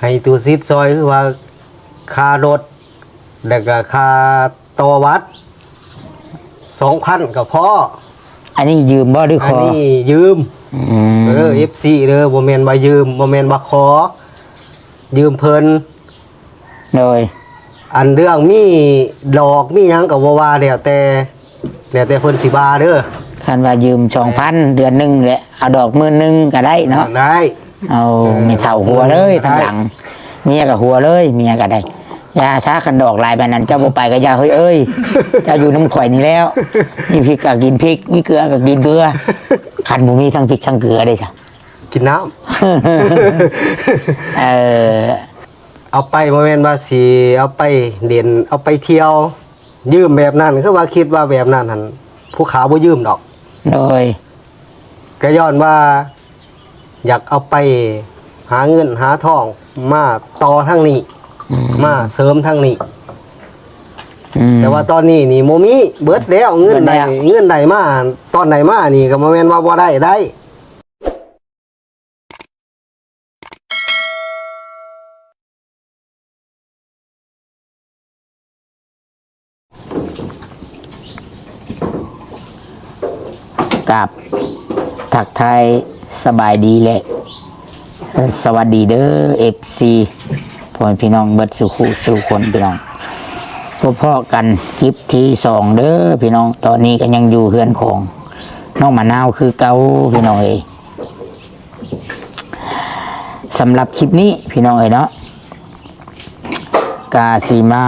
ໃຫ້ຕູ້ສິດຊ່ອຍ ຄືວ່າຄ່າລົດ ແລ້ວກໍຄ່າຕໍ່ບັດ ສອງພັນກໍພໍ. ອັນນີ້ຢືມບໍ່ ຫຼື ຂໍ? ອັນນີ້ຢືມ. ອືມ ເອີ ເອັຟຊີ ເດີ ບໍ່ແມ່ນວ່າຢືມ ບໍ່ແມ່ນວ່າຂໍ ຢືມເພິ່ນ. ໂດຍ ອັນເລື່ອງມີດອກມີຫຍັງກໍບໍ່ວ່າ ແລ້ວແຕ່ ແລ້ວແຕ່ເພິ່ນຊິວ່າເດີ. ຄັນວ່າຢືມສອງພັນ ເດືອນໜຶ່ງແຫຼະ ເອົາດອກໝື່ນໜຶ່ງກໍໄດ້ເນາະ. ໄດ້. ເອົາ ເອີ ແມ່ເຖົ້າຫົວເລີຍ ໄດ້ ທາງຫຼັງ ເມຍກໍຫົວເລີຍ ເມຍກໍໄດ້. ຢ່າຊະ ຄັນດອກຫຼາຍປານນັ້ນ ເຈົ້າບໍ່ໄປກໍຢ່າເຮີ້ຍເອີຍ ເຈົ້າຢູ່ນຳຂ້ອຍນີ້ແລ້ວ. ມີພິກກໍກິນພິກ ມີເກືອກໍກິນເກືອ. ຄັນບໍ່ມີທັງພິກທັງເກືອເດ້ຊະ ກິນນ້ຳ. ເອີ ເອົາໄປບໍ່ແມ່ນວ່າຊິເອົາໄປຫຼິ້ນ ເອົາໄປທ່ຽວ. ຢືມແບບນັ້ນ ຄືວ່າຄິດວ່າແບບນັ້ນຫັ້ນ ຜູ້ຂາວບໍ່ຢືມດອກ. ໂດຍ ກໍຍ້ອນວ່າຢາກເອົາໄປຫາເງິນຫາທອງມາຕໍ່ທາງນີ້ ອືມ ມາເສີມທາງນີ້. ອືມ ແຕ່ວ່າຕອນນີ້ນີ້ບໍ່ມີ ເບິດແລ້ວ ເງິນໄດ້ ເງິນໄດ້ມາ ຕອນໄດ້ມານີ້ກໍບໍ່ແມ່ນວ່າບໍ່ໄດ້ ໄດ້. ກາບທັກທາຍສະບາຍດີ ແລະ ສະຫວັດດີເດີ ເອັຟຊີ ພໍ່ແມ່ພີ່ນ້ອງເບິດສູ່ຄູ່ສູ່ຄົນ ພີ່ນ້ອງ. ພົບພໍ້ກັນຄລິບທີສອງເດີພີ່ນ້ອງ. ຕອນນີ້ກໍຍັງຢູ່ເຮືອນຂອງນ້ອງມະນາວຄືເກົ່າ ພີ່ນ້ອງເອີຍ. ສຳລັບຄລິບນີ້ພີ່ນ້ອງເອີຍເນາະ ກະຊິມາ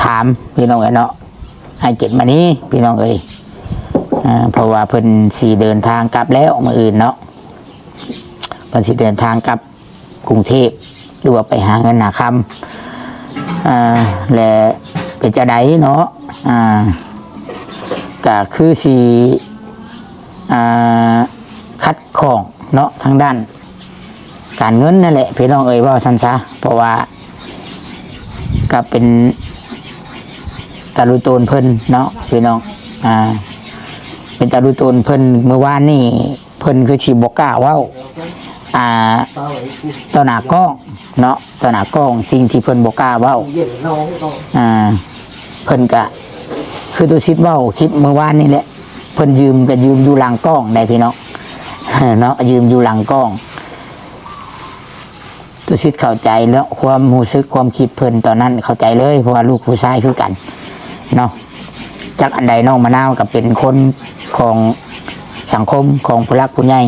ຖາມພີ່ນ້ອງເອີຍເນາະ ອ້າຍເຈັດມະນີພີ່ນ້ອງເອີຍ. ເອີ ເພາະວ່າເພິ່ນຊິເດີນທາງກັບແລ້ວມື້ອື່ນເນາະ ເພິ່ນຊິເດີນທາງກັບກຸງເທບ ຫຼືວ່າໄປຫາເງິນຫາຄຳ ເອີ ແລະ ເປັນຈັ່ງໃດເນາະ ເອີ ກະຄືຊິ ເອີ ຂັດຂ້ອງເນາະ ທາງດ້ານການເງິນນັ້ນແຫຼະພີ່ນ້ອງເອີຍ ເວົ້າຊັ້ນຊະ. ເພາະວ່າກໍເປັນຕາລຸໂຕນເພິ່ນເນາະພີ່ນ້ອງ ອ່າ ເປັນຕາລຸໂຕນເພິ່ນ. ມື້ວານນີ້ເພິ່ນຄືຊິບໍ່ກ້າເວົ້າ ອ່າ ຕໍ່ໜ້າກ້ອງເນາະ ຕໍ່ໜ້າກ້ອງ ສິ່ງທີ່ເພິ່ນບໍ່ກ້າເວົ້າ ອ່າ ເພິ່ນກະ ຄືຕຸສິດເວົ້າຄລິບມື້ວານນີ້ແຫຼະ ເພິ່ນຢືມກະຢືມຢູ່ຫຼັງກ້ອງໄດ໋ພີ່ນ້ອງເນາະ ຢືມຢູ່ຫຼັງກ້ອງ. ຕຸສິດເຂົ້າໃຈເນາະ ຄວາມຮູ້ສຶກຄວາມຄິດເພິ່ນຕອນນັ້ນ ເຂົ້າໃຈເລີຍ ເພາະວ່າລູກຜູ້ຊາຍຄືກັນເນາະ. ຈັກອັນໃດ ນ້ອງມະນາວກໍເປັນຄົນຂອງສັງຄົມ ຂອງຜູ້ຫຼັກຜູ້ໃຫຍ່.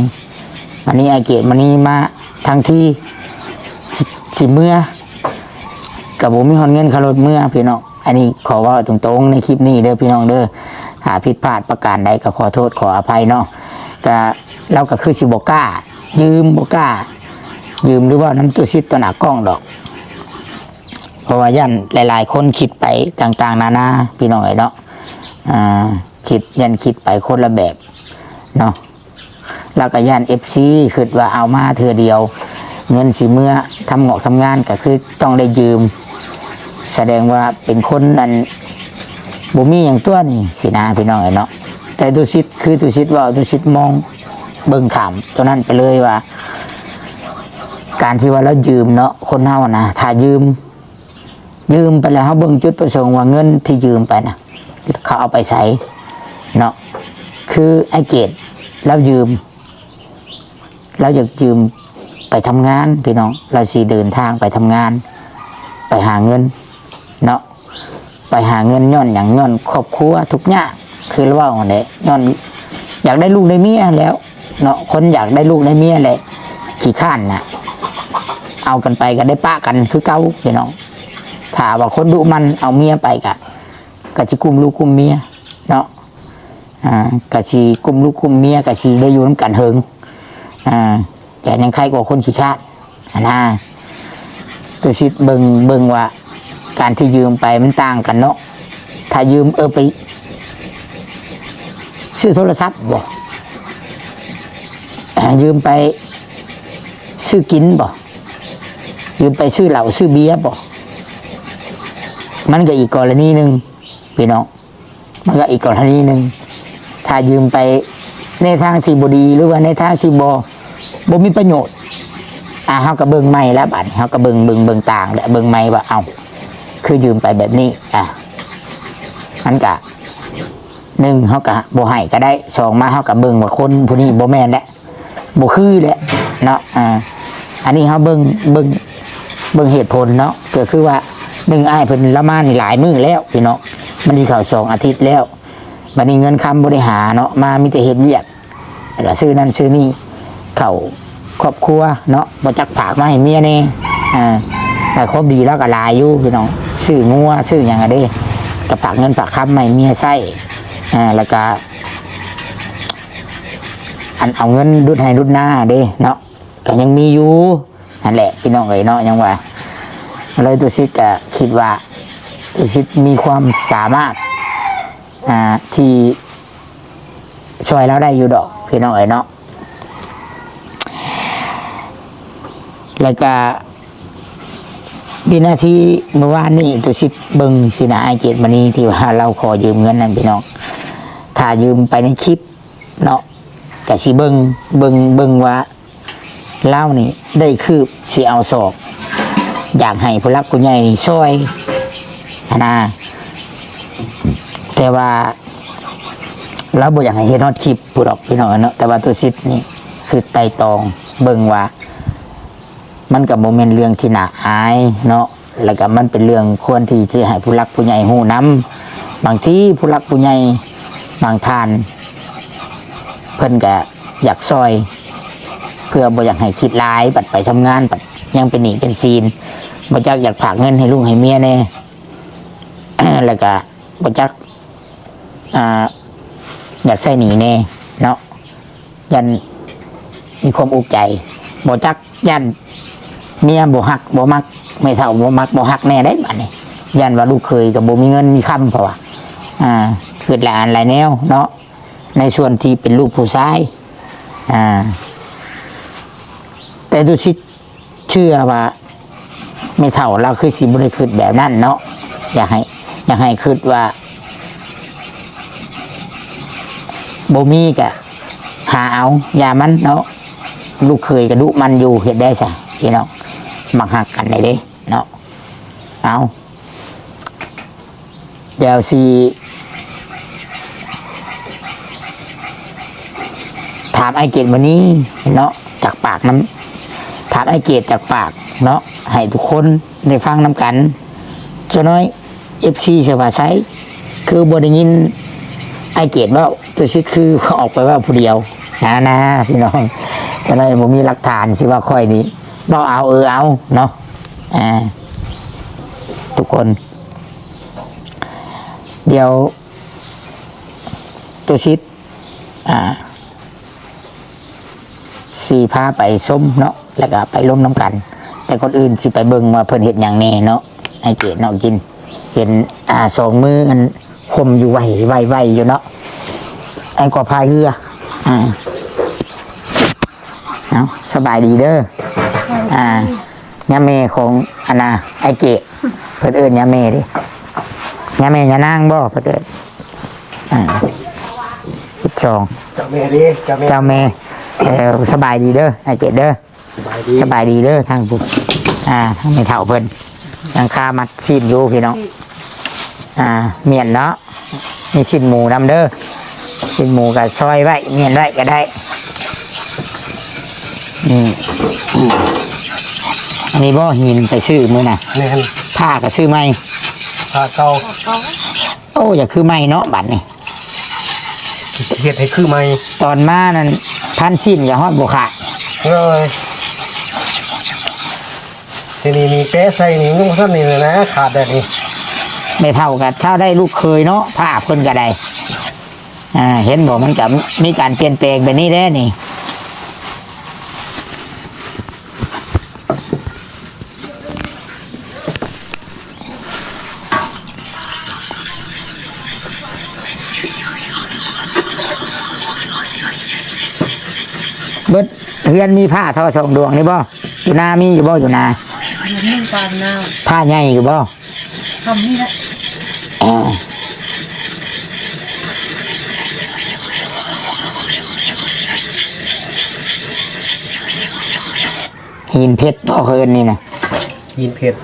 ອັນນີ້ອ້າຍເກດມະນີມາທັງທີ ຊິ ຊິເມືອ ກໍບໍ່ມີຮອດເງິນຄ່າລົດເມືອພີ່ນ້ອງ. ອັນນີ້ຂໍເວົ້າຕົງໆໃນຄລິບນີ້ເດີພີ່ນ້ອງເດີ ຖ້າຜິດພາດປະການໃດກໍຂໍໂທດຂໍອະໄພເນາະ. ກະ ລາວກໍຄືຊິບໍ່ກ້າຢືມ ບໍ່ກ້າຢືມ ຫຼືເວົ້ານຳຕຸສິດຕໍ່ໜ້າກ້ອງດອກ ເພາະວ່າຢ້ານຫຼາຍໆຄົນຄິດໄປຕ່າງໆນານາ ພີ່ນ້ອງເອີຍເນາະ. ອ່າ ຄິດ ຢ້ານຄິດໄປຄົນລະແບບເນາະ. ແລ້ວກໍຢ້ານເອັຟຊີຄິດວ່າເອົາມາເທື່ອດຽວ ເງິນຊິເມືອທຳງອກທຳງານ ກໍຄືຕ້ອງໄດ້ຢືມ ສະແດງວ່າເປັນຄົນອັນບໍ່ມີຫຍັງຕົວະນີ້ຊີ້ນາ ພີ່ນ້ອງເອີຍເນາະ. ແຕ່ຕຸສິດ ຄືຕຸສິດເວົ້າ ຕຸສິດມອງເບິ່ງຂ້າມຕົວນັ້ນໄປເລີຍວ່າ ການທີ່ວ່າລາວຢືມເນາະ ຄົນເຮົານະ ຖ້າຢືມ ຢືມໄປແລ້ວ ເຮົາເບິ່ງຈຸດປະສົງວ່າເງິນທີ່ຢືມໄປນະ ເຂົາເອົາໄປໃສເນາະ. ຄືອ້າຍເກດລາວຢືມ ລາວຢາກຢືມໄປທຳງານພີ່ນ້ອງ ລາວຊິເດີນທາງໄປທຳງານ ໄປຫາເງິນເນາະ ໄປຫາເງິນ. ຍ້ອນຫຍັງ? ຍ້ອນຄອບຄົວທຸກຍາກ ຄືລາວເວົ້າຫັ້ນແຫຼະ ຍ້ອນຢາກໄດ້ລູກໄດ້ເມຍແລ້ວເນາະ. ຄົນຢາກໄດ້ລູກໄດ້ເມຍແຫຼະ ຂີ້ຄ້ານນະ ເອົາກັນໄປກໍໄດ້ປະກັນຄືເກົ່າພີ່ນ້ອງ. ຖ້າວ່າຄົນດຸໝັ່ນເອົາເມຍໄປກະ ກະຊິກຸ້ມລູກກຸ້ມເມຍເນາະ. ອ່າ ກະຊິກຸ້ມລູກກຸ້ມເມຍ ກະຊິໄດ້ຢູ່ນຳກັນເຫິງ. ອ່າ ແຕ່ຍັງໄຄກວ່າຄົນຂີ້ຄ້ານຫັ້ນນາ. ຕຸສິດເບິ່ງ ເບິ່ງວ່າການທີ່ຢືມໄປມັນຕ່າງກັນເນາະ. ຖ້າຢືມ ເອີ ໄປຊື້ໂທລະສັບບໍ? ຢືມໄປຊື້ກິນບໍ? ຢືມໄປຊື້ເຫຼົ້າຊື້ເບຍບໍ? ມັນກໍອີກກໍລະນີໜຶ່ງພີ່ນ້ອງ. ມັນກໍອີກກໍລະນີໜຶ່ງ ຖ້າຢືມໄປໃນທາງທີ່ບໍ່ດີ ຫຼືວ່າໃນທາງທີ່ບໍ່ ບໍ່ມີປະໂຫຍດ ອ່າ ເຮົາກໍເບິ່ງໃໝ່ແລ້ວ ບາດນີ້ເຮົາກໍເບິ່ງ ເບິ່ງ ເບິ່ງຕ່າງແລ້ວ ເບິ່ງໃໝ່ວ່າ ເອົ້າ ຄືຢືມໄປແບບນີ້ ອ່າ ມັນກະ ໜຶ່ງ ເຮົາກະບໍ່ໃຫ້ກໍໄດ້ ສອງ ມາເຮົາກະເບິ່ງວ່າຄົນຜູ້ນີ້ບໍ່ແມ່ນແຫຼະ ບໍ່ຄືແຫຼະເນາະ ອ່າ ອັນນີ້ເຮົາເບິ່ງ ເບິ່ງ ເບິ່ງເຫດຜົນເນາະ ກໍຄືວ່າ ໜຶ່ງ ອ້າຍເພິ່ນລະມານີ້ຫຼາຍມື້ແລ້ວພີ່ນ້ອງ ມັນຊິເຂົ້າສອງອາທິດແລ້ວ ບັດນີ້ເງິນຄຳບໍ່ໄດ້ຫາເນາະ ມາມີແຕ່ເຮັດວຽກ ແລ້ວກໍຊື້ນັ້ນຊື້ນີ້ເຂົ້າຄອບຄົວເນາະ ບໍ່ຈັກຝາກມາໃຫ້ເມຍແດ່ ອ່າ ແຕ່ຄວາມດີລາວກໍຫຼາຍຢູ່ພີ່ນ້ອງ ຊື້ງົວຊື້ຫຍັງອະເດ້ ກໍຝາກເງິນຝາກຄຳມາໃຫ້ເມຍໃຊ້ ອ່າ ແລ້ວກໍ ອັນເອົາເງິນດຸດໄຮ່ດຸດນາເດ້ເນາະ ກໍຍັງມີຢູ່ຫັ້ນແຫຼະພີ່ນ້ອງເອີຍເນາະ ຍັງວ່າ ເລີຍຕຸສິດກໍຄິດວ່າ ຕຸສິດມີຄວາມສາມາດ ອ່າ ທີ່ຊ່ອຍລາວໄດ້ຢູ່ດອກພີ່ນ້ອງເອີຍເນາະ ແລ້ວກໍວິນາທີມື້ວານນີ້ ຕຸສິດເບິ່ງສີໜ້າອ້າຍເກດມະນີ ທີ່ວ່າລາວຂໍຢືມເງິນນັ້ນພີ່ນ້ອງ ຖ້າຢືມໄປໃນຄລິບເນາະ ກະຊິເບິ່ງ ເບິ່ງ ເບິ່ງວ່າ ລາວນີ້ໄດ້ຄືບຊິເອົາສອກ ຢາກໃຫ້ຜູ້ຫຼັກຜູ້ໃຫຍ່ຊ່ອຍຫັ້ນນາ ແຕ່ວ່າລາວບໍ່ຢາກໃຫ້ເຮັດຮອດຄລິບພຸ້ນດອກພີ່ນ້ອງເນາະ ແຕ່ວ່າຕຸສິດນີ້ຄືໄຕ່ຕອງເບິ່ງວ່າ ມັນກໍບໍ່ແມ່ນເລື່ອງທີ່ໜ້າອາຍເນາະ ແລ້ວກໍມັນເປັນເລື່ອງຄວນທີ່ຈະໃຫ້ຜູ້ຫຼັກຜູ້ໃຫຍ່ຮູ້ນຳ ບາງທີຜູ້ຫຼັກຜູ້ໃຫຍ່ບາງທ່ານ ເພິ່ນກະຢາກຊ່ອຍ ເພື່ອບໍ່ຢາກໃຫ້ຄິດຫຼາຍ ບັດໄປທຳງານ ບັດຍັງເປັນໜີ້ເປັນສິນ ບໍ່ຈັກຢາກຝາກເງິນໃຫ້ລູກໃຫ້ເມຍແດ່ ແລ້ວກະບໍ່ຈັກ ອ່າ ຢາກໃຊ້ໜີ້ແດ່ເນາະ ຢ້ານມີຄວາມອຸກໃຈ ບໍ່ຈັກ ຢ້ານເມຍບໍ່ຮັກບໍ່ມັກ ແມ່ເຖົ້າບໍ່ມັກບໍ່ຮັກແດ່ໃດ໋ບາດນີ້ ຢ້ານວ່າລູກເຂີຍກໍບໍ່ມີເງິນມີຄຳ ເພາະວ່າ ອ່າ ຄິດຫຼາຍອັນຫຼາຍແນວເນາະ ໃນສ່ວນທີ່ເປັນລູກຜູ້ຊາຍ ອ່າ ແຕ່ດຸສິດເຊື່ອວ່າ ແມ່ເຖົ້າລາວຄືຊິບໍ່ໄດ້ຄິດແບບນັ້ນເນາະ ຢາກໃຫ້ ຢາກໃຫ້ຄິດວ່າ ບໍ່ມີກະຫາເອົາ ຢ່າມັນເນາະ ລູກເຂີຍກະດຸມັນຢູ່ ເຮັດໄດ້ຊະພີ່ນ້ອງ ມັກຮັກກັນໄດ້ເດ້ເນາະ ເອົາ ດຽວຊິຖາມອ້າຍເກດມື້ນີ້ເນາະ ຈາກປາກນຳ ຖາມອ້າຍເກດຈາກປາກເນາະ ໃຫ້ທຸກຄົນໄດ້ຟັງນຳກັນ ຈັກໜ້ອຍ ເອັຟຊີ ສະຫວັດໄຊ ຄືບໍ່ໄດ້ຍິນອ້າຍເກດເວົ້າ ຕົວຊິດຄືອອກໄປເວົ້າຜູ້ດຽວ ນາໆ ພີ່ນ້ອງ ຈັກໜ້ອຍບໍ່ມີຫຼັກຖານ ຊິວ່າຂ້ອຍນີ້ເວົ້າເອົາເອີເອົາເນາະ ອ່າ ທຸກຄົນ ດຽວ ຕຸສິດ ອ່າ ຊິພາໄປຊົມເນາະ ແລ້ວກະໄປລົມນຳກັນ ແຕ່ກ່ອນອື່ນຊິໄປເບິ່ງວ່າເພິ່ນເຮັດຫຍັງແດ່ເນາະ ອ້າຍເກດເນາະ ກິນ ເຫັນ ອ່າ ສອງມືອັນຄົມຢູ່ໄວໆໆຢູ່ເນາະ ອັນກໍພາຍເຮືອ ອ່າ ເອົາ ສະບາຍດີເດີ ອ່າ ຍາແມ່ຂອງອັນນ່າ ອ້າຍເກດ ເພິ່ນເອີ້ນຍາແມ່ເດ້ ຍາແມ່ຍານາງບໍ່ ເພິ່ນເອີ້ນ ອ່າ ສິບສອງ ເຈົ້າແມ່ເດ້ ເຈົ້າແມ່ ເຈົ້າແມ່ ເອີ ສະບາຍດີເດີ ອ້າຍເກດເດີ ສະບາຍດີ ສະບາຍດີເດີ ທາງຜູ້ ອ່າ ທາງແມ່ເຖົ້າເພິ່ນ ຍັງຄາມັດຊີ້ນຢູ່ພີ່ນ້ອງ ອ່າ ມ້ຽນເນາະ ມີຊີ້ນໝູນຳເດີ ຊີ້ນໝູກະຊອຍໄວ້ ມ້ຽນໄວ້ກະໄດ້ ນີ້ ອັນນີ້ບໍ່ ຫີນໄປຊື້ມື້ນະ ແມ່ນ ຜ້າກະຊື້ໃໝ່ ຜ້າເກົ່າ ໂອ້ ຢາກຄືໃໝ່ເນາະ ບາດນີ້ ເຮັດໃຫ້ຄືໃໝ່ ຕອນມານັ້ນ ພັນຊີ້ນກະຮອດບໍ່ຂາດ ໂອ້ຍ ທີນີ້ມີແປະໃສ່ນີ້ ຍັງບໍ່ທັນນີ້ນະ ຂາດແລ້ວນີ້ ແມ່ເຖົ້າກະຖ້າໄດ້ລູກເຂີຍເນາະ ຜ້າເພິ່ນກະໄດ້ ອ່າ ເຫັນບໍ່ ມັນກະມີການປ່ຽນແປງແບບນີ້ແຫຼະນີ້ ເບິດເຮືອນມີຜ້າທໍສອງດວງນີ້ບໍ່? ຢູ່ນາມີຢູ່ບໍ່? ຢູ່ນາ ຢູ່ນາ ຜ້າໃຫຍ່ຢູ່ບໍ່? ທຳນີ້ແຫຼະ. ຫີນເພັດບໍ່ ເຂົາເອີ້ນນີ້ນະ? ຫີນເພັດ.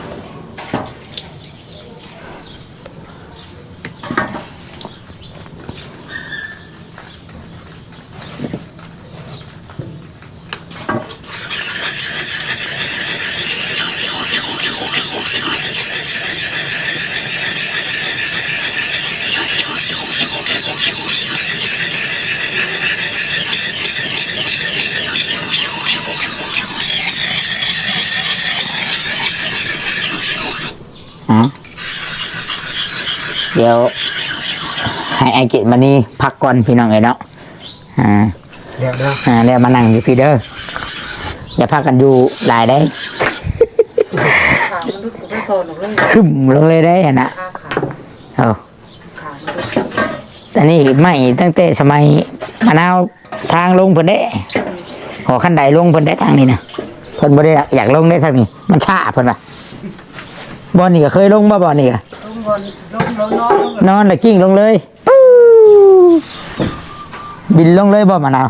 ອືມ ດຽວໃຫ້ອ້າຍເກດມະນີພັກກ່ອນ ພີ່ນ້ອງເອີຍເນາະ. ອ່າ ແລ້ວເດີ ອ່າ ແລ້ວມານັ່ງຢູ່ພີ້ເດີ ຢ່າພາກັນຢູ່ຫຼາຍເດ້. ຂາມະນຸດກໍບໍ່ຕໍ່ລົງເລີຍ ຄຶ້ມລົງເລີຍເດ້ຫັ້ນນະ. ຂາມະ ເອົາ ຂາມະນຸດ ອັນນີ້ໄມ້ຕັ້ງແຕ່ສະໄໝມະນາວທາງລົງເພິ່ນເດ້ ຫໍຄັນໄດລົງເພິ່ນເດ້ ທາງນີ້ນະ. ເພິ່ນບໍ່ໄດ້ຢາກລົງເດ້ທາງນີ້ ມັນຊ້າເພິ່ນວ່າ. ບ່ອນນີ້ກໍເຄີຍລົງບໍ່? ບ່ອນນີ້ກໍລົງ ບ່ອນລົງ ລົງ ນອນ ນອນແລ້ວກິ້ງລົງເລີຍ. ບິນລົງເລີຍບໍ່ມະນາວ?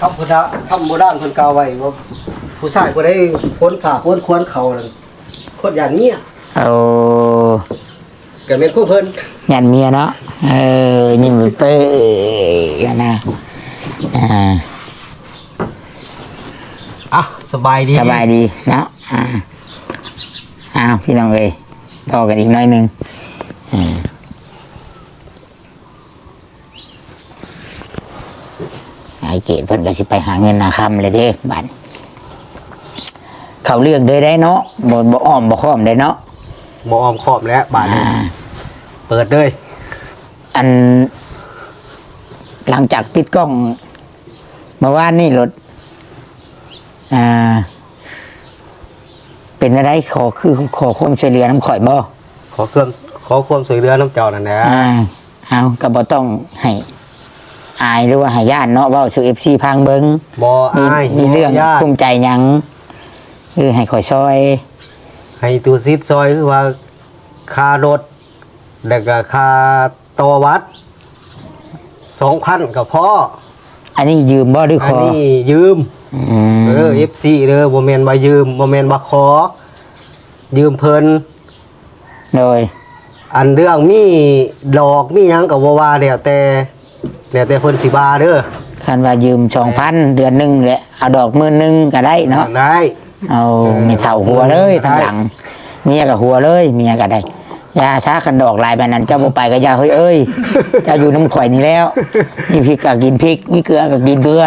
ຄຳພຸດທະ ຄຳໂບລານເພິ່ນກ່າວໄວ້ວ່າ ຜູ້ຊາຍຜູ້ໃດໂພນຜ້າໂພນຄວານເຂົານັ້ນ ໂຄດຢ້ານເມຍ. ໂອ້ ກໍແມ່ນຂອງເພິ່ນ ຢ້ານເມຍເນາະ. ເອີ ຍິ້ມເປີຍໆນະ. ອ່າ ອ່ະ ສະບາຍດີ ສະບາຍດີເນາະ. ອ່າ ອ້າວ ພີ່ນ້ອງເອີຍ ຕໍ່ກັນອີກໜ້ອຍໜຶ່ງ. ເອີ ອ້າຍເກດເພິ່ນກໍຊິໄປຫາເງິນຫາຄຳແລ້ວເດ້ ບາດນີ້ ເຂົ້າເລື່ອງເລີຍໄດ໋ເນາະ ບໍ່ ບໍ່ອ້ອມບໍ່ຄ້ອມໄດ໋ເນາະ. ບໍ່ອ້ອມຄ້ອມແລ້ວບາດນີ້ ອ່າ ເປີດເລີຍ. ອັນ ຫຼັງຈາກປິດກ້ອງເມື່ອວານນີ້ໂລດ ອ່າ ເປັນແນວໃດ? ຂໍ ຄື ຂໍຄວາມຊ່ວຍເຫຼືອນຳຂ້ອຍບໍ່? ຂໍເຄື່ອງ ຂໍຄວາມຊ່ວຍເຫຼືອນຳເຈົ້ານັ້ນແຫຼະ. ອ່າ ເອົາ ກໍບໍ່ຕ້ອງໃຫ້ອາຍ ຫຼືວ່າໃຫ້ຢ້ານເນາະ ເວົ້າສູ່ເອັຟຊີຟັງເບິ່ງ. ບໍ່ອາຍ ມີເລື່ອງ ບໍ່ຢ້ານ ກຸ້ມໃຈຫຍັງ ຫຼືໃຫ້ຂ້ອຍຊ່ອຍ? ໃຫ້ຕູສິດຊ່ອຍ ຄືວ່າຄ່າລົດ ແລ້ວກໍຄ່າຕໍ່ບັດ ສອງພັນກໍພໍ. ອັນນີ້ຢືມບໍ່ ຫຼືຂໍ? ອັນນີ້ຢືມ. ອືມ ເອີ ເອັຟຊີເດີ ບໍ່ແມ່ນວ່າຢືມ ບໍ່ແມ່ນວ່າຂໍ ຢືມເພິ່ນ. ໂດຍ ອັນເລື່ອງມີດອກມີຫຍັງກໍບໍ່ວ່າ ແລ້ວແຕ່ ແລ້ວແຕ່ເພິ່ນຊິວ່າເດີ. ຄັນວ່າຢືມສອງພັນ ເດືອນໜຶ່ງແຫຼະ ເອົາດອກໝື່ນໜຶ່ງກໍໄດ້ເນາະ. ໄດ້. ເອົາ ເອີ ແມ່ເຖົ້າຫົວເລີຍ ທາງຫຼັງ ເມຍກໍຫົວເລີຍ ເມຍກໍໄດ້. ຢ່າຊະ ຄັນດອກຫຼາຍປານນັ້ນ ເຈົ້າບໍ່ໄປກໍຢ່າເຮີ້ຍເອີຍ ເຈົ້າຢູ່ນຳຂ້ອຍນີ້ແລ້ວ. ມີພິກກໍກິນພິກ ມີເກືອກໍກິນເກືອ.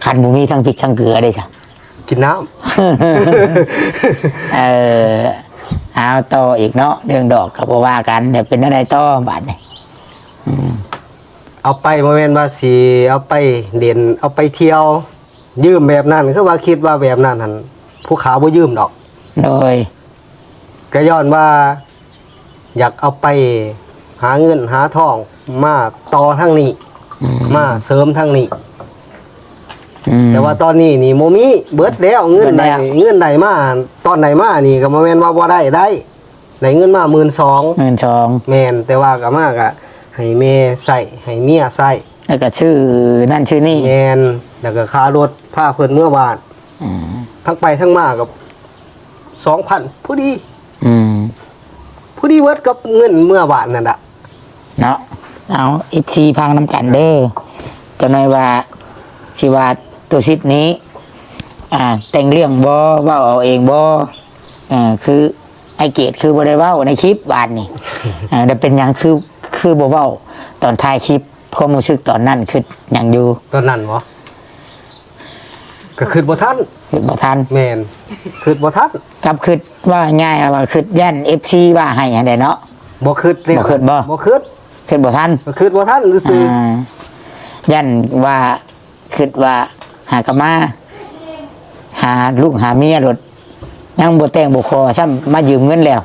ຄັນບໍ່ມີທັງພິກທັງເກືອເດ້ຊະ ກິນນ້ຳ. ເອີ ເອົາ ຕໍ່ອີກເນາະ ເລື່ອງດອກກໍບໍ່ວ່າກັນ. ແລ້ວເປັນແນວໃດຕໍ່ບາດນີ້? ອືມ ເອົາໄປ ບໍ່ແມ່ນວ່າຊິເອົາໄປຫຼິ້ນ ເອົາໄປທ່ຽວ ຢືມແບບນັ້ນ ຄືວ່າຄິດວ່າແບບນັ້ນຫັ້ນ ຜູ້ຂາວບໍ່ຢືມດອກ. ໂດຍ ກໍຍ້ອນວ່າຢາກເອົາໄປຫາເງິນຫາທອງມາຕໍ່ທາງນີ້ ອືມ ມາເສີມທາງນີ້. ອືມ ແຕ່ວ່າຕອນນີ້ນີ້ບໍ່ມີ ເບິດແລ້ວ ເງິນໄດ້ ເບິດແລ້ວ ເງິນໄດ້ມາ ຕອນໄດ້ມານີ້ກໍບໍ່ແມ່ນວ່າບໍ່ໄດ້ ໄດ້ ໄດ້ເງິນມາໝື່ນສອງ ໝື່ນສອງ. ແມ່ນ ແຕ່ວ່າກໍມາກໍໃຫ້ແມ່ໃຊ້ ໃຫ້ເມຍໃຊ້ ແລ້ວກໍຊື້ນັ້ນຊື້ນີ້. ແມ່ນ ແລ້ວກໍຄ່າລົດພາເພິ່ນເມືອບ້ານ. ອືມ ທັງໄປທັງມາກໍສອງພັນພໍດີ. ອືມ ພໍດີເບິດກັບເງິນເມືອບ້ານນັ້ນລະເນາະ. ເອົາ ເອັຟຊີ ຟັງນຳກັນເດີ ຈັກໜ້ອຍວ່າຊິວ່າ ຕຸສິດນີ້ ອ່າ ແຕ່ງເລື່ອງບໍ່ ເວົ້າເອົາເອງບໍ່? ເອີ ຄືອ້າຍເກດຄືບໍ່ໄດ້ເວົ້າໃນຄລິບວານນີ້? ເອີ ແລ້ວເປັນຫຍັງຄື ຄືບໍ່ເວົ້າຕອນທ້າຍຄລິບ? ຄວາມຮູ້ສຶກຕອນນັ້ນຄິດຫຍັງຢູ່? ຕອນນັ້ນບໍ? ກໍຄິດບໍ່ທັນ. ຄິດບໍ່ທັນ. ແມ່ນ ຄິດບໍ່ທັນ. ກັບຄິດ ເວົ້າງ່າຍໆວ່າຄິດຢ້ານເອັຟຊີວ່າໃຫ້ຫັ້ນແຫຼະເນາະ. ບໍ່ຄິດເລີຍ. ບໍ່ຄິດບໍ? ບໍ່ຄິດ. ຄິດບໍ່ທັນ. ກໍຄິດບໍ່ທັນຊື່ໆ. ອ່າ ຢ້ານວ່າ ຄິດວ່າຫາກະມາຫາລູກຫາເມຍໂລດ ຍັງບໍ່ແຕ່ງບໍ່ຂໍຊ້ຳ ມາຢືມເງິນແລ້ວ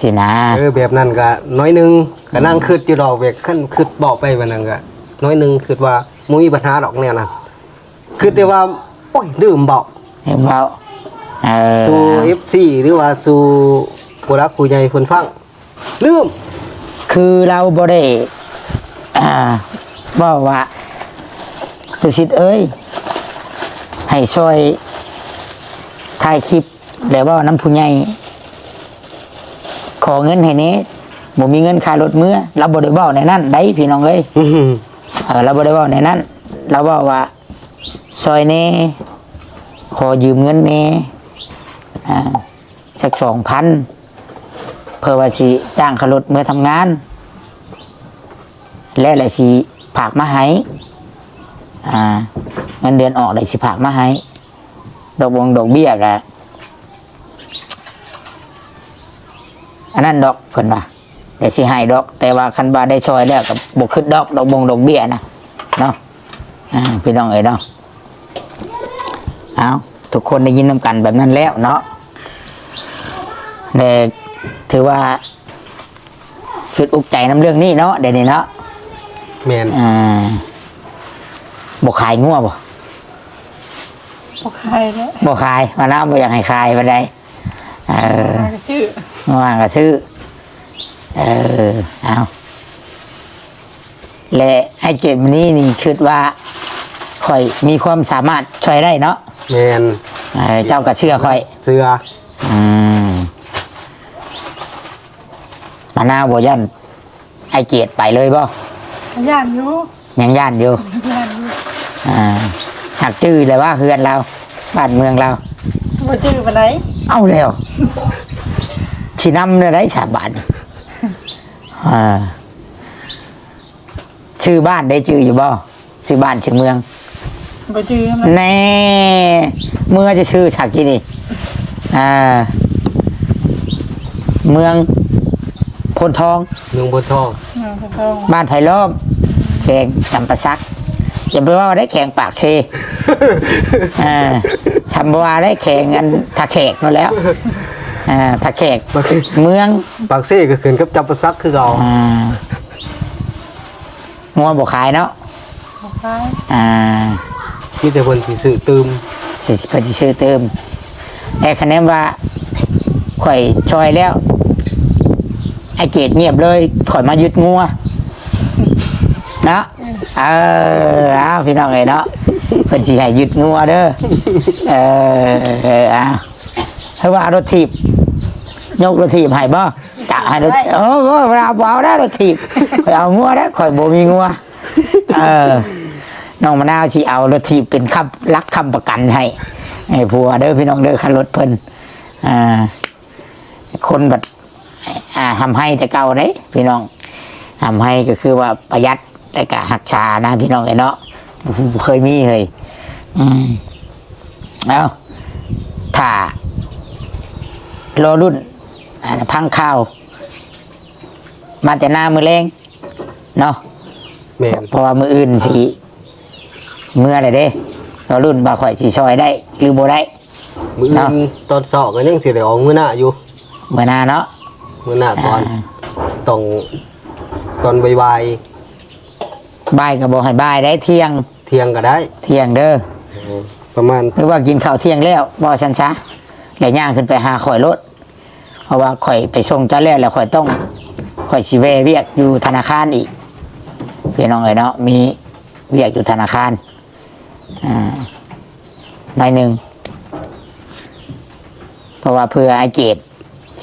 ຊີ້ນາ. ເອີ ແບບນັ້ນກະໜ້ອຍໜຶ່ງ ກະນັ່ງ ອືມ ຄິດຢູ່ດອກ ແບບຄັນຄິດເວົ້າໄປແບບນັ້ນກະໜ້ອຍໜຶ່ງ ຄິດວ່າບໍ່ມີບັນຫາດອກແນວນັ້ນ ຄິດແຕ່ວ່າ ໂອ້ຍ ລືມເວົ້າ ລືມເວົ້າ. ເອີ ສູ່ເອັຟຊີ ຫຼືວ່າສູ່ຜູ້ຫຼັກຜູ້ໃຫຍ່ເພິ່ນຟັງ ລືມ ຄືລາວບໍ່ໄດ້ ອ່າ ເວົ້າວ່າ ຕຸສິດເອີຍ ໃຫ້ຊ່ອຍຖ່າຍຄລິບ ແລ້ວເວົ້ານຳຜູ້ໃຫຍ່ ຂໍເງິນໃຫ້ແດ່ ບໍ່ມີເງິນຄ່າລົດເມືອ. ລາວບໍ່ໄດ້ເວົ້າແນວນັ້ນໃດ໋ ພີ່ນ້ອງເອີຍ. ເອີ ລາວບໍ່ໄດ້ເວົ້າແນວນັ້ນ. ລາວເວົ້າວ່າ ຊ່ອຍແດ່ ຂໍຢືມເງິນແດ່ ອ່າ ຈັກສອງພັນ ເພື່ອວ່າຊິຈ້າງຄ່າລົດເມືອທຳງານ ແລະ ແລະຊິຝາກມາໃຫ້ ອ່າ ເງິນເດືອນອອກ ແລະຊິຝາກມາໃຫ້ ດອກບົງດອກເບ້ຍກະ ອັນນັ້ນດອກ ເພິ່ນວ່າ ແຕ່ຊິໃຫ້ດອກ ແຕ່ວ່າຄັນວ່າໄດ້ຊ່ອຍແລ້ວກໍບໍ່ຄິດດອກ ດອກບົງດອກເບ້ຍນະເນາະ. ອ່າ ພີ່ນ້ອງເອີຍເນາະ ເອົາ ທຸກຄົນໄດ້ຍິນນຳກັນແບບນັ້ນແລ້ວເນາະ ແລະ ຖືວ່າຄິດອຸກໃຈນຳເລື່ອງນີ້ເນາະ ດຽວນີ້ເນາະ. ແມ່ນ ອ່າ ບໍ່ຂາຍງົວບໍ່? ບໍ່ຂາຍແລ້ວ ບໍ່ຂາຍ ມະນາວບໍ່ຢາກໃຫ້ຂາຍປານໃດ. ເອີ ມາກໍຊື້ ມາກໍຊື້. ເອີ ເອົາ ແລະ ອ້າຍເກດມະນີນີ້ຄິດວ່າຂ້ອຍມີຄວາມສາມາດຊ່ອຍໄດ້ເນາະ. ແມ່ນ ເອີ ເຈົ້າກໍເຊື່ອຂ້ອຍ ເຊື່ອ. ອືມ ມະນາວບໍ່ຢ້ານ ອ້າຍເກດໄປເລີຍບໍ່? ຢ້ານຢູ່ ຍັງຢ້ານຢູ່ ຢ້ານຢູ່. ອ່າ ຫາກຈື່ແລ້ວວ່າເຮືອນລາວ ບ້ານເມືອງລາວ ບໍ່ຈື່ປານໃດ. ເອົາແລ້ວ ຊິນຳແນວໃດສາບາດນີ້? ອ່າ ຊື່ບ້ານໄດ້ຈື່ຢູ່ບໍ່? ຊື່ບ້ານຊື່ເມືອງ ບໍ່ຈື່ນຳ. ແນ່ ເມືອງຊື່ໆ ສັກກີ້ນີ້ ອ່າ ເມືອງໂພນທອງ ເມືອງໂພນທອງ ເມືອງໂພນທອງ ບ້ານໄຜ່ລ້ອມ ແຂວງຈຳປາສັກ. ຢ່າໄປເວົ້າໄດ້ແຂວງປາກເຊ ອ່າ ຊຳບໍ່ວ່າໄດ້ແຂວງອັນທ່າແຂກນັ້ນແຫຼ້ວ ອ່າ ທ່າແຂກ ປາກເຊ ເມືອງ ປາກເຊກໍຂຶ້ນກັບຈຳປາສັກຄືເກົ່າ. ອ່າ ງົວບໍ່ຂາຍເນາະ? ບໍ່ຂາຍ. ອ່າ ມີແຕ່ເພິ່ນຊິຊື້ຕື່ມ ຊິ ເພິ່ນຊິຊື້ຕື່ມ. ແຕ່ຄະແນນວ່າຂ້ອຍຊ່ອຍແລ້ວ ອ້າຍເກດງຽບເລີຍ ຂ້ອຍມາຍຶດງົວເນາະ. ເອີ ເອົາ ພີ່ນ້ອງເອີຍເນາະ ເພິ່ນຊິໃຫ້ຍຶດງົວເດີ. ເອີ ເອີ ເອົາ ຄືວ່າເອົາລົດຖີບ ຍົກລົດຖີບໃຫ້ບໍ່? ຈະໃຫ້ລົດ ໂອ້ ບໍ່ເອົາ ບໍ່ເອົາແລ້ວລົດຖີບ ຂ້ອຍເອົາງົວແລ້ວ ຂ້ອຍບໍ່ມີງົວ. ເອີ ນ້ອງມະນາວຊິເອົາລົດຖີບເປັນຄ້ຳ ຫຼັກຄ້ຳປະກັນໃຫ້ ໃຫ້ຜົວເດີພີ່ນ້ອງເດີ ຄ່າລົດເພິ່ນ. ອ່າ ຄົນບັດ ອ່າ ຮ່ຳໄຮແຕ່ເກົ່າເດ້ພີ່ນ້ອງ ຮ່ຳໄຮກໍຄືວ່າປະຢັດ ແລ້ວກໍຮັກສານະພີ່ນ້ອງເອີຍເນາະ. ບໍ່ເຄີຍມີເລີຍ. ອືມ ເອົາ ຖ້າລໍລຸ້ນ ອ່າ ຟັງຂ່າວ ມາແຕ່ນາມື້ແລງເນາະ. ແມ່ນ ເພາະວ່າມື້ອື່ນຊິເມືອແລ້ວເດ້ ລໍລຸ້ນວ່າຂ້ອຍຊິຊ່ອຍໄດ້ຫຼືບໍ່ໄດ້. ມື້ອື່ນ ເນາະ ຕອນເຊົ້າກໍຍັງຊິໄດ້ອອກມື້ໜ້າຢູ່. ມື້ໜ້າເນາະ ມື້ໜ້າກ່ອນ. ອ່າ ຕ້ອງຕອນບ່າຍໆ ບ່າຍກໍບໍ່ໃຫ້ບ່າຍໄດ້ ທ່ຽງ ທ່ຽງກໍໄດ້ ທ່ຽງເດີ. ເອີ ປະມານ ຫຼືວ່າກິນເຂົ້າທ່ຽງແລ້ວ ເວົ້າຊັ້ນຊະ ແລ້ວຍ່າງຂຶ້ນໄປຫາຂ້ອຍໂລດ. ເພາະວ່າຂ້ອຍໄປສົ່ງເຈົ້າແລ້ວ ແລ້ວຂ້ອຍຕ້ອງ ຂ້ອຍຊິແວ່ວຽກຢູ່ທະນາຄານອີກ ພີ່ນ້ອງເອີຍເນາະ ມີວຽກຢູ່ທະນາຄານ ອ່າ ໜ້ອຍໜຶ່ງ. ເພາະວ່າເພື່ອອ້າຍເກດ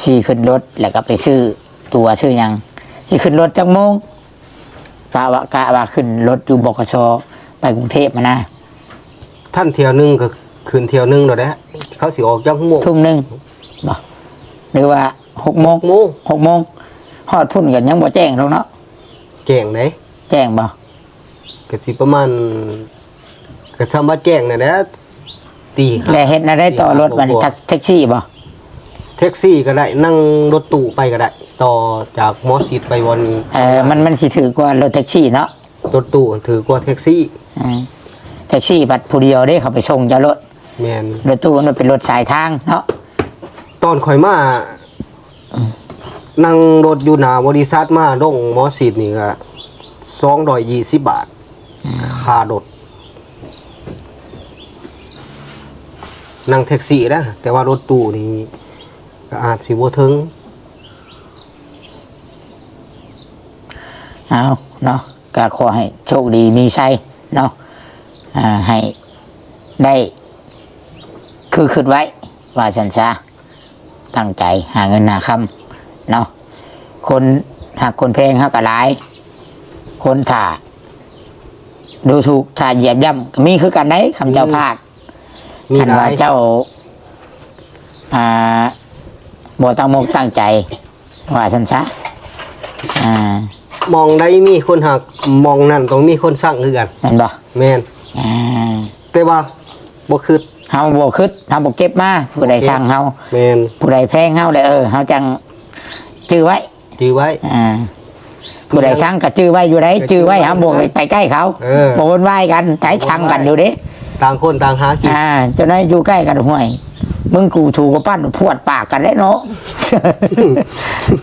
ຊິຂຶ້ນລົດ ແລ້ວກໍໄປຊື້ຕົ໋ວຊື້ຫຍັງ ຊິຂຶ້ນລົດຈັກໂມງ? ກະວ່າ ກະວ່າຂຶ້ນລົດຢູ່ ບກສ ໄປກຸງເທບຫັ້ນນະ. ທັນຖ້ຽວໜຶ່ງກໍຂຶ້ນຖ້ຽວໜຶ່ງໂລດແຫຼະ. ເຂົາຊິອອກຈັກໂມງ? ທຸ່ມໜຶ່ງບໍ? ຫຼືວ່າຫົກໂມງ? ຫົກໂມງ. ຫົກໂມງ. ຮອດພຸ້ນກໍຍັງບໍ່ແຈ້ງດອກເນາະ. ແຈ້ງເດ້. ແຈ້ງບໍ? ກໍຊິປະມານ ກໍສ່ຳວ່າແຈ້ງນັ້ນແຫຼະ ຕີຫ້າ. ແລ້ວເຮັດແນວໃດຕໍ່ລົດບາດນີ້? ແທັກ ແທັກຊີບໍ? ແທັກຊີກໍໄດ້ ນັ່ງລົດຕູ້ໄປກໍໄດ້ ຕໍ່ຈາກໝໍຊິດໄປບ່ອນນີ້. ເອີ ມັນ ມັນຊິຖືກກວ່າລົດແທັກຊີເນາະ? ລົດຕູ້ຖືກກວ່າແທັກຊີ. ອືມ ແທັກຊີບັດຜູ້ດຽວເດ້ ເຂົາໄປສົ່ງເຈົ້າໂລດ. ແມ່ນ ລົດຕູ້ມັນເປັນລົດສາຍທາງເນາະ. ຕອນຂ້ອຍມາ ນັ່ງລົດຢູ່ໜ້າບໍລິສັດມາລົງໝໍຊິດນີ້ກໍສອງຮ້ອຍຊາວບາດ ອືມ ຄ່າລົດ ນັ່ງແທັກຊີນະ. ແຕ່ວ່າລົດຕູ້ນີ້ກໍອາດຊິບໍ່ເຖິງ. ເອົາເນາະ ກໍຂໍໃຫ້ໂຊກດີມີໄຊເນາະ ອ່າ ໃຫ້ໄດ້ຄືຄິດໄວ້ ວ່າຊັ້ນຊະ. ຕັ້ງໃຈຫາເງິນຫາຄຳເນາະ ຄົນຮັກຄົນແພງເຮົາກໍຫຼາຍ ຄົນຖ້າດູຖູກ ຖ້າຢຽບຢ່ຳກໍມີຄືກັນໄດ໋ ຄຳເຈົ້າພາດ. ຄັນວ່າເຈົ້າ ອ່າ ບໍ່ຕັ້ງມົກຕັ້ງໃຈ ວ່າຊັ້ນຊະ ອ່າ ໝ່ອງໃດມີຄົນຮັກ ໝ່ອງນັ້ນຕ້ອງມີຄົນຊັງຄືກັນ ແມ່ນບໍ່? ແມ່ນ ອ່າ ແຕ່ວ່າບໍ່ຄິດ ເຮົາບໍ່ຄິດ ເຮົາບໍ່ເກັບມາ ຜູ້ໃດຊັງເຮົາ ແມ່ນ ຜູ້ໃດແພງເຮົາແຫຼະ ເອີ ເຮົາຈັ່ງຈື່ໄວ້ ຈື່ໄວ້ ອ່າ ຜູ້ໃດຊັງກໍຈື່ໄວ້ຢູ່ໃດ໋ ຈື່ໄວ້ ເຮົາບໍ່ໄປໃກ້ເຂົາ ເອີ ບໍ່ວຸ່ນວາຍກັນ ໄປຊັງກັນຢູ່ເດ້ ຕ່າງຄົນຕ່າງຫາກິນ ອ່າ ເຈົ້ານາຍຢູ່ໃກ້ກັນ ຫ້ວຍ ມຶງກູຖູກະປັ້ນ ພວດປາກກັນເດ້ເນາະ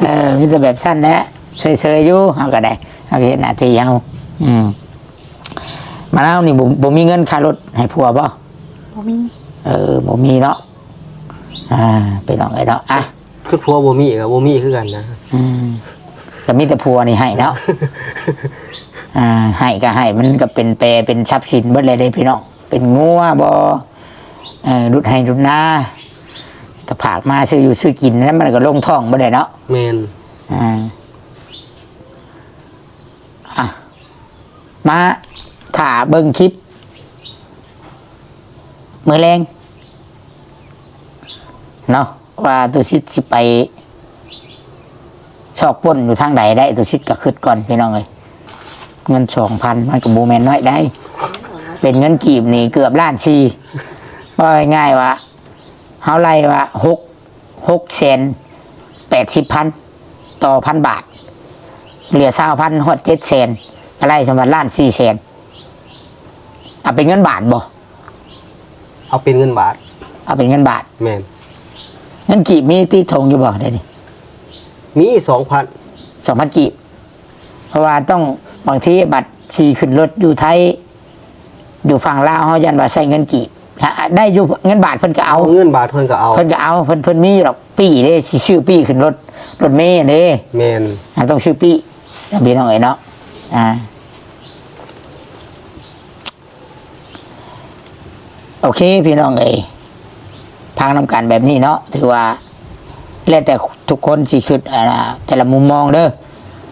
ເອີ ມີແຕ່ແບບຊັ້ນແຫຼະ ເຊີຍໆຢູ່ ເຮົາກໍໄດ້ ເຮົາເຮັດໜ້າທີ່ເຮົາ ອືມ ມະນາວນີ້ບໍ່ ບໍ່ມີເງິນຄ່າລົດໃຫ້ຜົວບໍ່? ບໍ່ມີ ເອີ ບໍ່ມີເນາະ ອ່າ ພີ່ນ້ອງເອີຍເນາະ ອ່ະ ຄືຜົວບໍ່ມີກໍບໍ່ມີຄືກັນນະ ອືມ ກໍມີແຕ່ຜົວນີ້ໃຫ້ເນາະ ອ່າ ໃຫ້ກໍໃຫ້ ມັນກໍເປັນແປເປັນຊັບສິນເບິດເລີຍເດ້ພີ່ນ້ອງ ເປັນງົວບໍ່ ເອີ ຫຼຸດໄຮ່ຫຼຸດນາ ກໍຝາກມາຊື້ຢູ່ຊື້ກິນ ແລ້ວມັນກໍລົງທ້ອງເບິດເລີຍເນາະ ແມ່ນ ອ່າ ອ່ະ ມາຖ້າເບິ່ງຄລິບມື້ແລງເນາະ ວ່າຕຸສິດຊິໄປຊອກປຸ້ນຢູ່ທາງໃດໄດ້ ຕຸສິດກໍຄິດກ່ອນພີ່ນ້ອງເອີຍ ເງິນສອງພັນມັນກໍບໍ່ແມ່ນນ້ອຍໄດ໋ ເປັນເງິນກີບນີ້ເກືອບລ້ານສີ່ ເວົ້າງ່າຍໆວ່າ ເຮົາໄລ່ວ່າ ຫົກ ຫົກແສນແປດສິບພັນຕໍ່ພັນບາດ ເຫຼືອຊາວພັນຮອດເຈັດແສນ ກໍໄລ່ສຳລັບລ້ານສີ່ແສນ ເອົາເປັນເງິນບາດບໍ່? ເອົາເປັນເງິນບາດ ເອົາເປັນເງິນບາດ ແມ່ນ ເງິນກີບມີຕິດຖົງຢູ່ບໍ່ດຽວນີ້? ມີສອງພັນ ສອງພັນກີບ ເພາະວ່າຕ້ອງ ບາງທີບັດຊິຂຶ້ນລົດຢູ່ໄທ ຢູ່ຝັ່ງລາວເຮົາຢ້ານວ່າໃຊ້ເງິນກີບ ໄດ້ຢູ່ເງິນບາດເພິ່ນກໍເອົາ ເງິນບາດເພິ່ນກໍເອົາ ເພິ່ນກໍເອົາ ເພິ່ນ ເພິ່ນມີຢູ່ດອກປີ້ເດ້ ຊິຊື້ປີ້ຂຶ້ນລົດ ລົດເມເດ້ ແມ່ນ ເຮົາຕ້ອງຊື້ປີ້ ພີ່ນ້ອງເອີຍເນາະ ອ່າ ໂອເຄພີ່ນ້ອງເອີຍ ຟັງນຳກັນແບບນີ້ເນາະ ຖືວ່າແລ້ວແຕ່ທຸກຄົນຊິຄິດ ອ່າ ແຕ່ລະມຸມມອງເດີ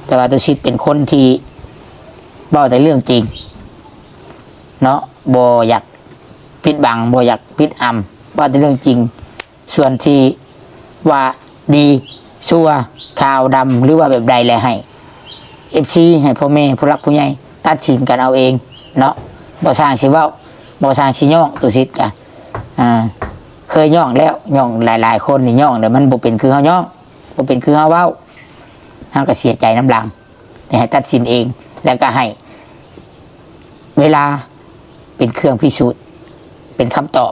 ແຕ່ວ່າຕຸສິດເປັນຄົນທີ່ເວົ້າແຕ່ເລື່ອງຈິງເນາະ ບໍ່ຢາກປິດບັງ ບໍ່ຢາກປິດອຳ ເວົ້າແຕ່ເລື່ອງຈິງ ສ່ວນທີ່ວ່າດີຊົ່ວ ຂາວດຳ ຫຼືວ່າແບບໃດແລະ ໃຫ້ເອັຟຊີ ໃຫ້ພໍ່ແມ່ຜູ້ຫຼັກຜູ້ໃຫຍ່ຕັດສິນກັນເອົາເອງເນາະ ບໍ່ຊ່າງຊິເວົ້າ ບໍ່ຊ່າງຊິຍ້ອງ ຕຸສິດກະ ອ່າ ເຄີຍຍ້ອງແລ້ວ ຍ້ອງຫຼາຍໆຄົນນີ້ ຍ້ອງແລ້ວມັນບໍ່ເປັນຄືເຮົາຍ້ອງ ບໍ່ເປັນຄືເຮົາເວົ້າ ເຮົາກໍເສຍໃຈນຳຫຼັງ ແຕ່ໃຫ້ຕັດສິນເອງ ແລ້ວກໍໃຫ້ເວລາເປັນເຄື່ອງພິສູດ ເປັນຄຳຕອບ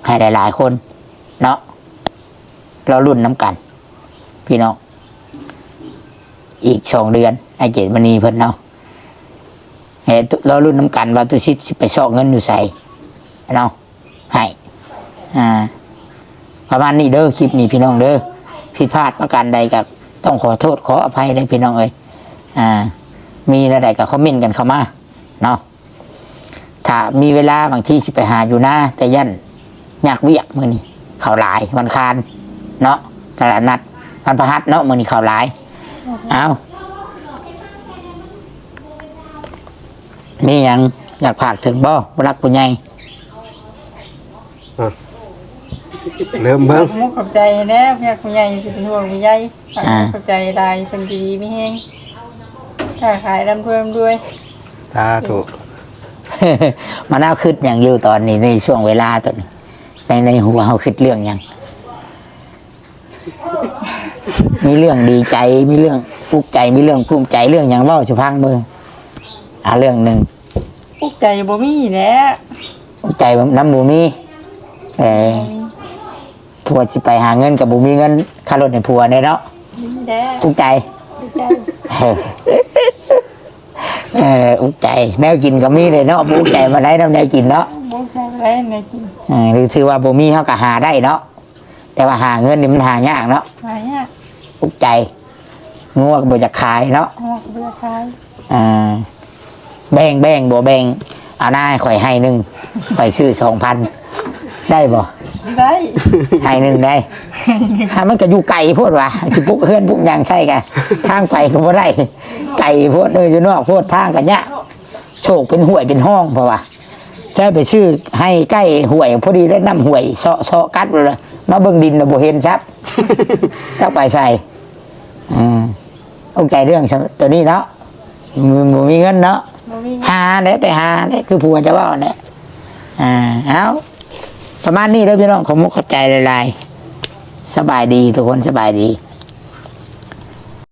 ໃຫ້ຫຼາຍໆຄົນເນາະ ລໍລຸ້ນນຳກັນພີ່ນ້ອງ ອີກສອງເດືອນ ອ້າຍເກດມະນີເພິ່ນເນາະ ໃຫ້ລໍລຸ້ນນຳກັນວ່າຕຸສິດຊິໄປຊອກເງິນຢູ່ໃສເນາະ ໃຫ້ ອ່າ ປະມານນີ້ເດີ ຄລິບນີ້ພີ່ນ້ອງເດີ ຜິດພາດປະການໃດກໍຕ້ອງຂໍໂທດຂໍອະໄພເດີພີ່ນ້ອງເອີຍ ອ່າ ມີແນວໃດກໍຄອມເມັນກັນເຂົ້າມາເນາະ ຖ້າມີເວລາບາງທີຊິໄປຫາຢູ່ນາ ແຕ່ຢ້ານຍາກວຽກ ມື້ນີ້ເຂົ້າຫຼາຍ ວັນຄານເນາະ ຕະຫຼາດນັດ ວັນພະຫັດເນາະ ມື້ນີ້ເຂົ້າຫຼາຍ ເອົ້າ ມີຫຍັງຢາກຝາກເຖິງບໍ່ ຜູ້ຫຼັກຜູ້ໃຫຍ່? ອ່ະ ເລີ່ມເບິ່ງ ຂອບອົກຂອບໃຈແດ່ຜູ້ຫຼັກຜູ້ໃຫຍ່ທີ່ເປັນຫ່ວງເປັນໃຍ ອ່າ ຂອບໃຈຫຼາຍ ເພິ່ນຢູ່ດີມີແຮງ ຄ້າຂາຍລ່ຳລວຍ ລ່ຳລວຍ ສາທຸ ມະນາວຄິດຫຍັງຢູ່ຕອນນີ້ ໃນຊ່ວງເວລາຕອນນີ້ ໃນ ໃນຫົວເຮົາຄິດເລື່ອງຫຍັງ? ມີເລື່ອງດີໃຈ ມີເລື່ອງອຸກໃຈ ມີເລື່ອງກຸ້ມໃຈ ເລື່ອງຫຍັງ ເວົ້າສູ່ຟັງເບິ່ງ ອ່າ ເລື່ອງໜຶ່ງ ອຸກໃຈບໍ່ມີແຫຼະ ອຸກໃຈນຳບໍ່ມີ ເອີ ຜົວຊິໄປຫາເງິນກໍບໍ່ມີເງິນຄ່າລົດໃຫ້ຜົວແດ່ເນາະ ມີແດ່ ອຸກໃຈ ອຸກໃຈ ເອີ ອຸກໃຈ ແນວກິນກໍມີເດ້ເນາະ ບໍ່ອຸກໃຈປານໃດນຳແນວກິນເນາະ ບໍ່ອຸກໃຈປານໃດແນວກິນ ເອີ ຖືວ່າບໍ່ມີເຮົາກໍຫາໄດ້ເນາະ ແຕ່ວ່າຫາເງິນນີ້ມັນຫາຍາກເນາະ ຫາຍາກ ອຸກໃຈ ງົວກໍບໍ່ຢາກຂາຍເນາະ ງົວກໍບໍ່ຢາກຂາຍ ອ່າ ແບ່ງ ແບ່ງ ບໍ່ແບ່ງ ເອົານາ ຂ້ອຍໄຮ່ໜຶ່ງ ຂ້ອຍຊື້ສອງພັນ ໄດ້ບໍ່? ໄດ້ ໄຮ່ໜຶ່ງໄດ້ ຫາ ມັນກໍຢູ່ໄກໂພດວ່າ ຊິປຸກເຮືອນປຸກຫຍັງໃສ່ກະ ທາງໄປກໍບໍ່ໄດ້ ໄກໂພດ ເອີ ຢູ່ນອກໂພດ ທາງກໍຍາກ ໂຊກເປັນຫ້ວຍເປັນຮ່ອງ ເພາະວ່າ ເຈົ້າໄປຊື້ໄຮ່ໃກ້ຫ້ວຍ ພໍດີແລ້ວ ນ້ຳຫ້ວຍເຊາະ ເຊາະກັດ ມາເບິ່ງດິນແລ້ວບໍ່ເຫັນຊ້ຳ ຈັກໄປໃສ ອືມ ຕົກໃຈເລື່ອງໂຕນີ້ເນາະ ບໍ່ມີເງິນເນາະ ບໍ່ມີເງິນ ຫາແຫຼະ ໄປຫາແຫຼະ ຄືຜົວເຈົ້າເວົ້າແຫຼະ ອ່າ ເອົາ ປະມານນີ້ເດີພີ່ນ້ອງ ຂອບມຸກຂອບໃຈຫຼາຍໆ ສະບາຍດີທຸກຄົນ ສະບາຍດີ.